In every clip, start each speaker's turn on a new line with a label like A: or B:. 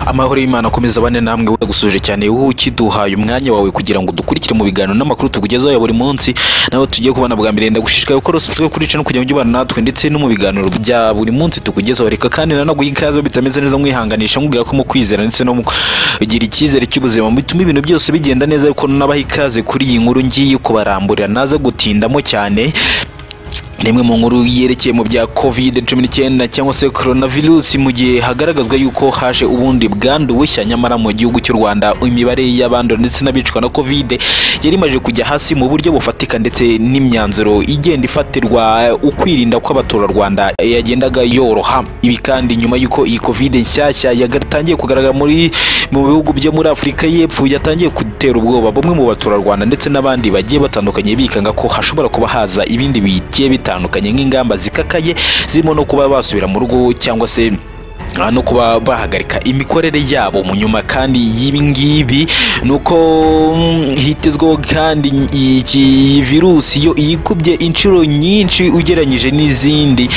A: Amahoro y'Imana akomeza abane namwe. Gusuje cyane wowe ukiduhaye umwanya wawe kugira ngo dukurikire mu biganiro n'amakuru tukugezaho ya buri munsi. Nawe tugiye kubana bwa mbere, ndagushishikaye gukora subscribe kuri channel kugira ngo ujye ubana natwe ndetse no mu biganiro bya buri munsi tukugezaho. Reka kandi nanaguha ikaze, bitameze neza mwihanganisha, mubwira ko mu kwizera ndetse no mu kugira icyizere cy'ubuzima bituma ibintu byose bigenda neza. Ariko nabaha ikaze kuri iyi nkuru ngiye kubaramburira, naza gutindamo cyane. Rimwe mu nkuru yerekeye mu bya COVID-19 cyangwa se coronavirus, mu gihe hagaragazwa yuko haje ubundi bwandu bushya, nyamara mu gihugu cy'u Rwanda imibare y'abandura ndetse n'abicwa na Covid yari imaze kujya hasi mu buryo bufatika, ndetse n'imyanzuro igenda ifatirwa ukwirinda kw'abaturarwanda yagendaga yoroha. Ibi kandi nyuma y'uko iyi Covid nshyashya yatangiye kugaragara mu bihugu byo muri Afurika y'Epfo, yatangiye gutera ubwoba bamwe mu baturarwanda ndetse n'abandi bagiye batandukanye, bikanga ko hashobora kuba haza ibindi bigiye bitandukanye nk'ingamba zikakaye zirimo no kuba basubira mu rugo cyangwa se no kuba bahagarika imikorere yabo. Mu nyuma kandi y'ibi ngibi nuko hitezweho kandi iki virusi yo yikubye inshuro nyinshi ugereranyije n'izindi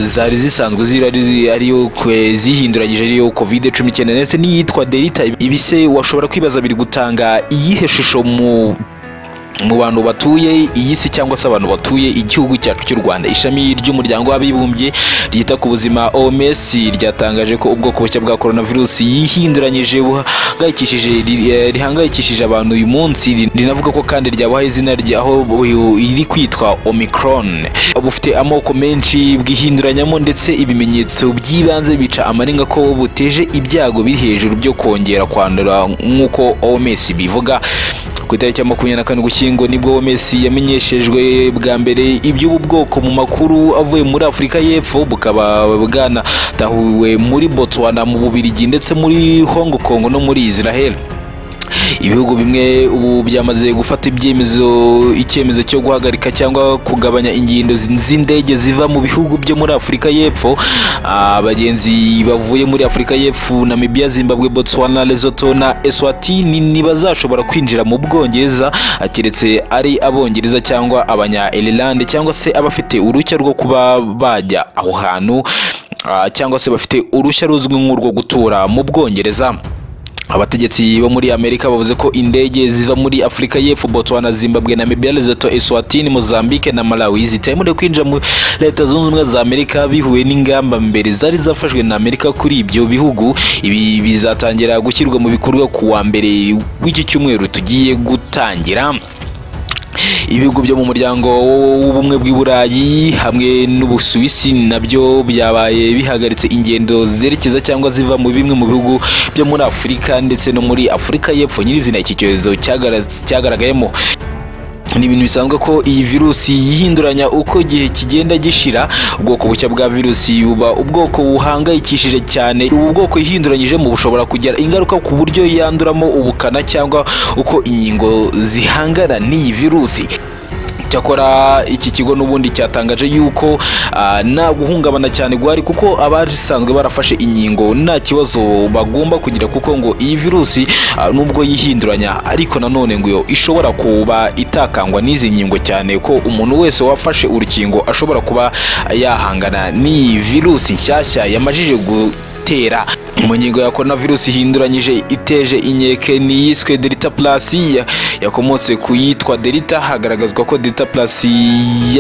A: zari zisanzwe ariyo zihinduranyije, ariyo COVID-19 ndetse n'iyitwa Delta. Ibise washobora kwibaza biri gutanga iyihe shusho mu bantu batuye iyi si cyangwa se abantu batuye igihugu cyacu cy'u Rwanda. Ishami ry'umuryango w'abibumbye ryita ku buzima OMS ryatangaje ko ubwoko bushya bwa coronavirus yihinduranyije rihangayikishije abantu uyu munsi, rinavuga ko kandi ryabahaye izina aho iri kwitwa Omicron. Bufite amoko menshi bwihinduranyamo, ndetse ibimenyetso by'ibanze bica amarenga ko buteje ibyago biri hejuru byo kongera kwandura nk'uko OMS bivuga. Ku itariki ya 24 Ugushyingo nibwo OMS yamenyeshejwe bwa mbere iby'ubu bwoko mu makuru avuye muri Afurika y'Epfo, bukaba bwanatahuwe muri Botswana, mu Bubiligi ndetse muri Hong Kong no muri Israel. Ibihugu bimwe ubu byamaze gufata icyemezo cyo guhagarika cyangwa kugabanya ingendo z'indege ziva mu bihugu byo muri Afurika y'Epfo. Abagenzi bavuye muri Afurika y'Epfo, Namibia, Zimbabwe, Botswana, Lesotho na Eswatini ntibazashobora kwinjira mu Bwongereza keretse ari Abongereza cyangwa abanya Ireland cyangwa se abafite uruhushya rwo kuba bajya aho hantu cyangwa se bafite uruhushya ruzwi nk'urwo gutura mu Bwongereza. Abategetsi bo muri Amerika bavuze ko indege ziva muri Afurika y'Epfo, Botswana, Zimbabwe, Namibia, Lesotho, Eswatini, Mozambique na Malawi zitemerewe kwinjira muri Leta Zunze Ubumwe za Amerika bihuye n'ingamba mbere zari zafashwe na Amerika kuri ibyo bihugu. Ibi bizatangira gushyirwa mu bikorwa ku wa mbere w'iki cyumweru tugiye gutangira. Ibihugu byo mu muryango w'ubumwe bw'i Burayi hamwe n'Ubusuwisi nabyo byabaye bihagaritse ingendo zerekeza cyangwa ziva mu bimwe mu bihugu byo muri Afurika ndetse no muri Afurika y'Epfo nyirizina iki cyorezo cyagaragayemo. Ni ibintu bisanzwe ko iyi virusi yihinduranya uko igihe kigenda gishira. Ubwoko bushya bwa virusi buba ubwoko buhangayikishije cyane. Ubu bwoko yihinduranyijemo bushobora kugira ingaruka ku buryo yanduramo ubukana cyangwa uko inkingo zihangana n'iyi virusi. Cyakora iki kigo n'ubundi cyatangaje yuko nta guhungabana cyane guhari, kuko abasanzwe barafashe inkingo nta kibazo bagomba kugira, kuko ngo iyi virusi nubwo yihinduranya ariko nanone ngo ishobora kuba itakangwa n'izi nkingo, cyane ko umuntu wese wafashe urukingo ashobora kuba yahangana n'iyi virusi nshyashya yamajije gutera. Mu ngingo ya coronavirus ihinduranyije iteje inkeke niyiswe Delta Plus yakomotse ku yitwa Delta. Hagaragazwa ko Delta Plus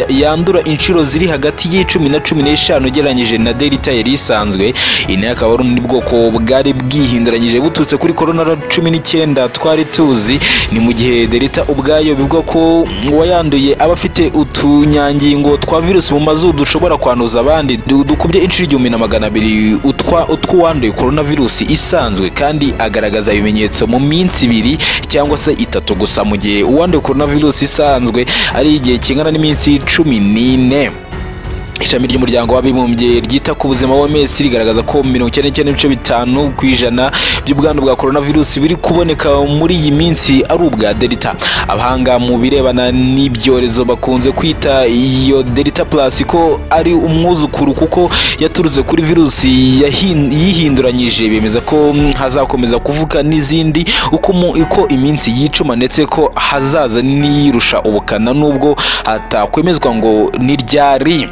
A: yandura inshuro ziri hagati y'icumi na 15 ugereranyije na Delta yari isanzwe. Iyi akaba ari ubundi bwoko bwari bwihinduranyije buturutse kuri corona 19 twari tuzi. Ni mu gihe Delta ubwayo bivugwa ko uwayanduye aba afite utunyangingo twa virusi mu mazuru dushobora kwanduza abandi dukubye inshuro 1200 utw'uwanduye coronavirus isanzwe, kandi agaragaza ibimenyetso mu minsi 2 cyangwa se 3 gusa, mu gihe uwanduye coronavirus isanzwe ari igihe kingana n'iminsi 14. Ishami ry'umuryango w'abibumbye ryita ku buzima OMS rigaragaza ko 99.5% by'ubwandu bwa coronavirus biri kuboneka muri iyi minsi ari ubwa Delta. Abahanga mu birebana n'ibyorezo bakunze kwita iyo Delta Plus ko ari umwuzukuru kuko yaturutse kuri virusi yihinduranyije. Bemeza ko hazakomeza kuvuka n'izindi uko iminsi yicuma, ndetse ko hazaza n'irusha ubukana nubwo hatakwemezwa ngo ni ryari.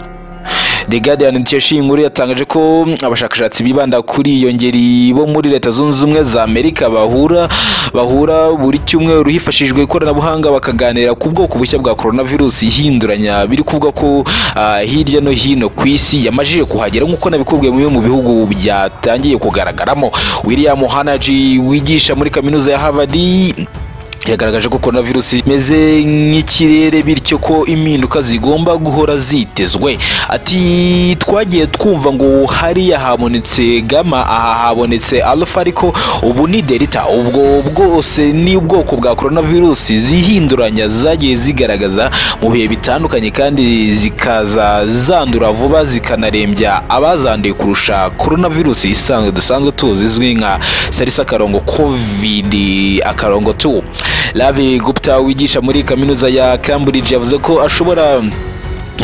A: The Guardian dukesha iyi nkuru yatangaje ko abashakashatsi bibanda kuri iyo ngeri bo muri Leta Zunze Ubumwe za Amerika bahura buri cyumweru hifashishijwe ikoranabuhanga, bakaganira ku bwoko bushya bwa coronavirus ihinduranya biri kuvuga ko hirya no hino ku isi yamajije kuhagera, nk'uko nabikubwiye mu bihugu byatangiye kugaragaramo. William Hanaji wigisha muri kaminuza ya Harvard yagaragaje ko coronavirus imeze nk'ikirere, bityo ko impinduka zigomba guhora zitezwe. Ati twagiye twumva ngo hariya habonetse gamma, aha habonetse alpha, ariko ubu ni delta. Ubwo bwose ni ubwoko bwa coronavirus zihinduranya zagiye zigaragaza mu bihe bitandukanye, kandi zikaza zandura vuba zikanarembya abazanduye kurusha coronavirus isanzwe dusanzwe tuzi izwi nka SARS akarongo covid akarongo 2. Ravi Gupta wigisha muri kaminuza ya Cambridge yavuze ko ashobora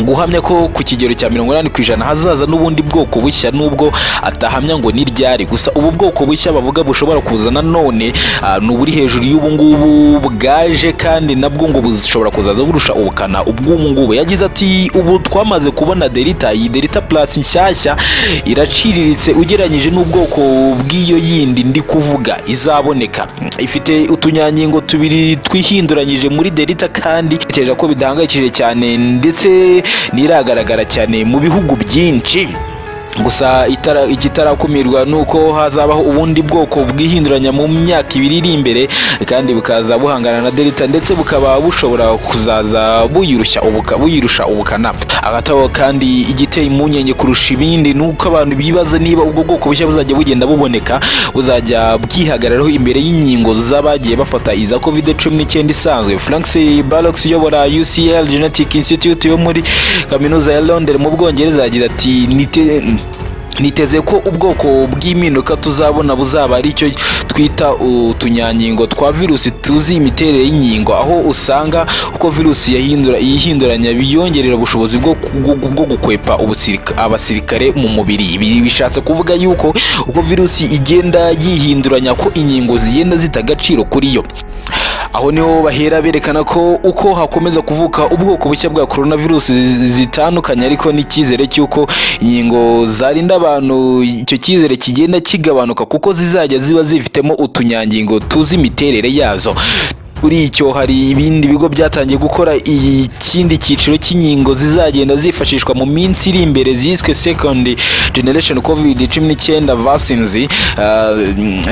A: guhamya ko ku kigero cya 80% hazaza n'ubundi bwoko bushya, nubwo atahamya ngo ni ryari. Gusa ubu bwoko bushya bavuga bushobora kuza none n'uburi hejuru y'ubu ngubu bwaje, kandi nabwo ngo bushobora kuzaza burusha ubukana ubw'ubu ngubu. Yagize ati ubu twamaze kubona delta, iyi delta plus nshyashya iraciriritse ugereranyije n'ubwoko bw'iyo yindi ndi kuvuga izaboneka. Ifite utunyangingo tubiri twihinduranyije muri delta, kandi ntekereza ko bidahangayikishije cyane ndetse niragaragara cyane mu bihugu byinshi. Gusa ikitarakumirwa nuko hazabaho ubundi bwoko bwihinduranya mu myaka ibiri iri imbere, kandi bukaza buhangana na delta ndetse bukaba bushobora kuzaza buyirusha ubukana. Agataho kandi igiteye impungenge kurusha ibindi nuko abantu bibaza niba ubwo bwoko bushya buzajya bugenda buboneka, buzajya bwihagararaho imbere y'inkingo z'abagiye bafata iza COVID-19 isanzwe. Frank Barrocks uyobora UCL Genetic Institute yo muri kaminuza ya Londres mu Bwongereza yagize ati niteze ko ubwoko bw'impinduka tuzabona buzaba ari icyo twita utunyangingo twa virusi tuzi imiterere y'inkingo, aho usanga uko virusi yihinduranya biyongerera ubushobozi bwo gukwepa abasirikare mu mubiri. Ibi bishatse kuvuga yuko uko virusi igenda yihinduranya ko inkingo zigenda zita agaciro kuri yo. Aho niho bahera berekana ko uko hakomeza kuvuka ubwoko bushya bwa coronavirus zitandukanye, ariko n'icyizere cy'uko inkingo zarinda abantu icyo cyizere kigenda kigabanuka, kuko zizajya ziba zifitemo utunyangingo tuzi imiterere yazo. Kuri icyo hari ibindi bigo byatangiye gukora ikindi cyiciro cy'inkingo zizagenda zifashishwa mu minsi iri imbere ziswe second generation COVID-19 vaccines,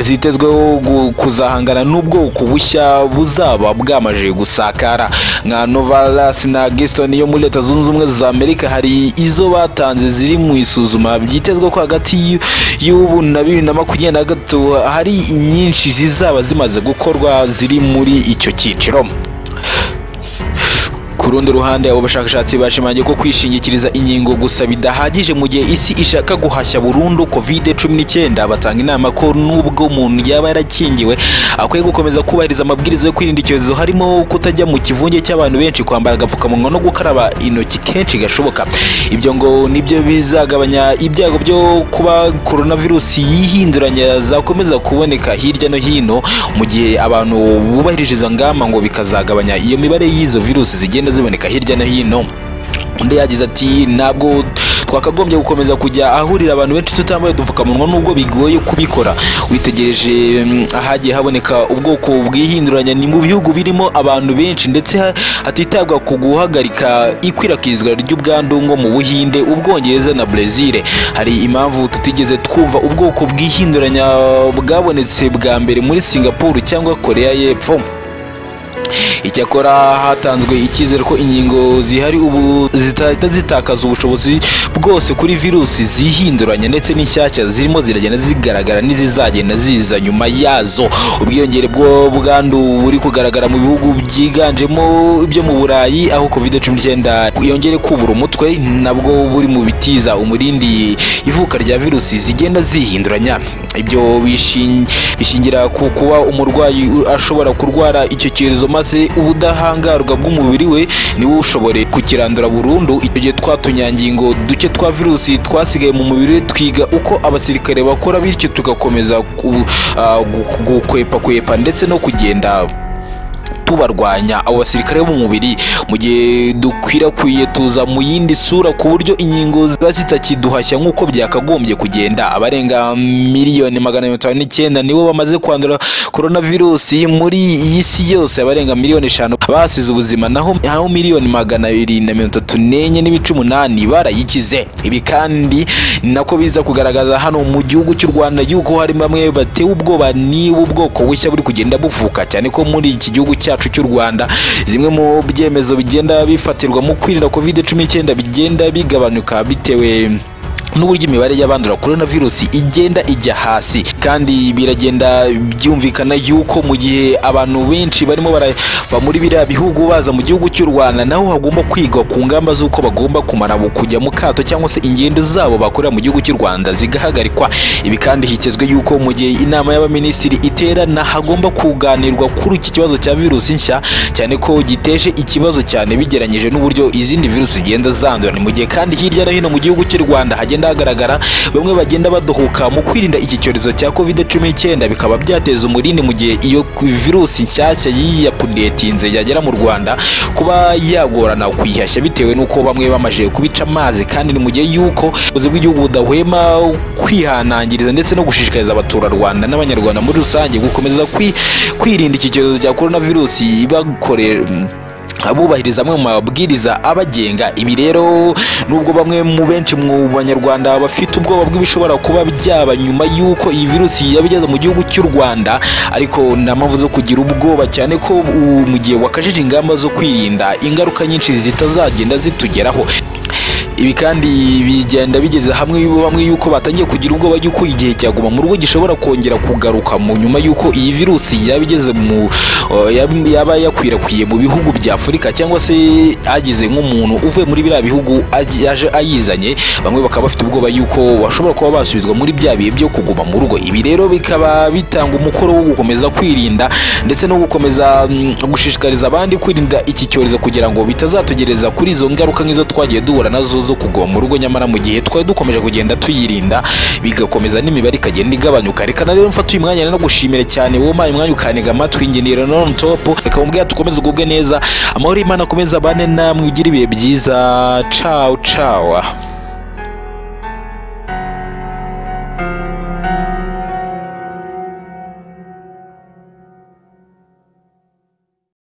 A: zitezweho kuzahangana n'ubwoko bushya buzaba bwamaje gusakara. Nka Novavax na Giston yo muri Leta Zunze Ubumwe za Amerika hari izo batanze ziri mu isuzuma, byitezwe ko hagati y'ubu na 2023 hari inyinshi zizaba zimaze gukorwa ziri muri icyo cyiciro. Ku rundi ruhande, abo bashakashatsi bashimangiye ko kwishingikiriza inkingo gusa bidahagije mu gihe isi ishaka guhashya burundu COVID-19. Batanga inama ko nubwo umuntu yaba yarakingiwe akwiye gukomeza kubahiriza amabwiriza yo kwirinda icyorezo, harimo kutajya mu kivunge cy'abantu benshi, kwambara agapfukamunwa no gukaraba intoki kenshi gashoboka. Ibyo ngo nibyo bizagabanya ibyago byo kuba coronavirus yihinduranya zakomeza kuboneka hirya no hino, mu gihe abantu bubahirije izo ngamba ngo bikazagabanya iyo mibare y'izo virusi zigenda ziboneka hirya no hino. Undi yagize ati ntabwo twakagombye gukomeza kujya ahurira abantu benshi tutambaye udupfukamunwa nubwo bigoye kubikora. Witegereje ahagiye haboneka ubwoko bwihinduranya ni mu bihugu birimo abantu benshi, ndetse hatitabwa ku guhagarika ikwirakwizwa ry'ubwandu nko mu Buhinde, Ubwongereza na Brazil. Hari impamvu tutigeze twumva ubwoko bwihinduranya bwabonetse bwa mbere muri Singapore cyangwa Korea y'Epfo. Icyakora hatanzwe icyizere ko inkingo zihari ubu zitahita zitakaza ubushobozi bwose kuri virusi zihinduranya, ndetse n'inshyashya zirimo ziragenda zigaragara n'izizagenda ziza nyuma yazo. Ubwiyongere bw'ubwandu buri kugaragara mu bihugu byiganjemo ibyo mu Burayi, aho COVID-19 yongere kubura umutwe, nabwo buri mu bitiza umurindi ivuka rya virusi zigenda zihinduranya. Ibyo bishingira ku kuba umurwayi ashobora kurwara icyo cyorezo maze ubudahangarwa bw'umubiri we niwe ushobore kukirandura burundu. Icyo gihe twa tunyangingo duke twa virusi twasigaye mu mubiri twiga uko abasirikare bakora, bityo tugakomeza gukwepa ndetse no kugenda tubarwanya abo basirikare bo mu mubiri. Mu gihe dukwirakwiye tuza mu yindi sura ku buryo inkingo ziba zitakiduhashya nk'uko byakagombye kugenda. Abarenga 259,000,000 nibo bamaze kwandura coronavirus muri iyi si yose, abarenga 5 miliyoni basize ubuzima, naho 234.8 miliyoni barayikize. Ibi kandi nako biza kugaragaza hano mu gihugu cy'u Rwanda yuko hari bamwe batewe ubwoba niba ubwoko bushya buri kugenda buvuka, cyane ko muri iki gihugu cyacu cy'u Rwanda zimwe mu byemezo bigenda bifatirwa mu kwirinda COVID-19 bigenda bigabanuka bitewe n'uburyo imibare y'abandura coronavirus igenda ijya hasi. Kandi biragenda byumvikana yuko mu gihe abantu benshi barimo barava muri biriya bihugu baza mu gihugu cy'u Rwanda, naho hagomba kwigwa ku ngamba z'uko bagomba kumara kujya mu kato cyangwa se ingendo zabo bakorera mu gihugu cy'u Rwanda zigahagarikwa. Ibi kandi hitezwe yuko mu gihe inama y'abaminisitiri iterana hagomba kuganirwa kuri iki kibazo cya virusi nshya, cyane ko giteje ikibazo cyane bigeranyije n'uburyo izindi virusi zigenda zandura. Ni mu gihe kandi hirya no hino mu gihugu cy'u Rwanda hagenda hagaragara bamwe bagenda badohoka mu kwirinda iki cyorezo cya COVID-19, bikaba byateza umurindi mu gihe iyo virusi nshyashya yiyapudetinze yagera mu Rwanda kuba yagorana kuyihashya bitewe n'uko bamwe bamaze kubica amazi. Kandi ni mu gihe yuko ubuyobozi bw'igihugu budahwema kwihanangiriza ndetse no gushishikariza abaturarwanda n'abanyarwanda muri rusange gukomeza kwirinda iki cyorezo cya coronavirus bakorera abubahiriza amwe mu mabwiriza abagenga. Ibi rero nubwo bamwe mu benshi mu banyarwanda bafite ubwoba bw'ibishobora kuba byaba nyuma y'uko iyi virusi yaba igeze mu gihugu cy'u Rwanda, ariko nta mpamvu zo kugira ubwoba, cyane ko mu gihe wakajije ingamba zo kwirinda ingaruka nyinshi zitazagenda zitugeraho. Ibi kandi bigenda bigeze hamwe bamwe yuko batangiye kugira ubwoba yuko igihe cyaguma mu rugo gishobora kongera kugaruka mu nyuma yuko iyi virusi yaba igeze mu yaba yakwirakwiye mu bihugu bya Afurika, cyangwa se agize nk'umuntu uvuye muri biriya bihugu yaje ayizanye, bamwe bakaba bafite ubwoba yuko bashobora kuba basubizwa muri bya bihe byo kuguma mu rugo. Ibi rero bikaba bitanga umukoro wo gukomeza kwirinda ndetse no gukomeza gushishikariza abandi kwirinda iki cyorezo kugira ngo bitazatugereza kuri izo ngaruka nk'izo twagiye duhura nazo zo kuguma mu rugo, nyamara mu gihe twari dukomeje kugenda tuyirinda bigakomeza n'imibare ikagenda igabanyuka. Reka na rero mfate uyu mwanya no gushimira cyane wowe umpaye umwanya ukantega amatwi. Ngenera non top, reka mubwire tukomeze ugubwe neza, amahoro y'Imana akomeze abane namwe, ugire ibihe byiza. Ciao ciao.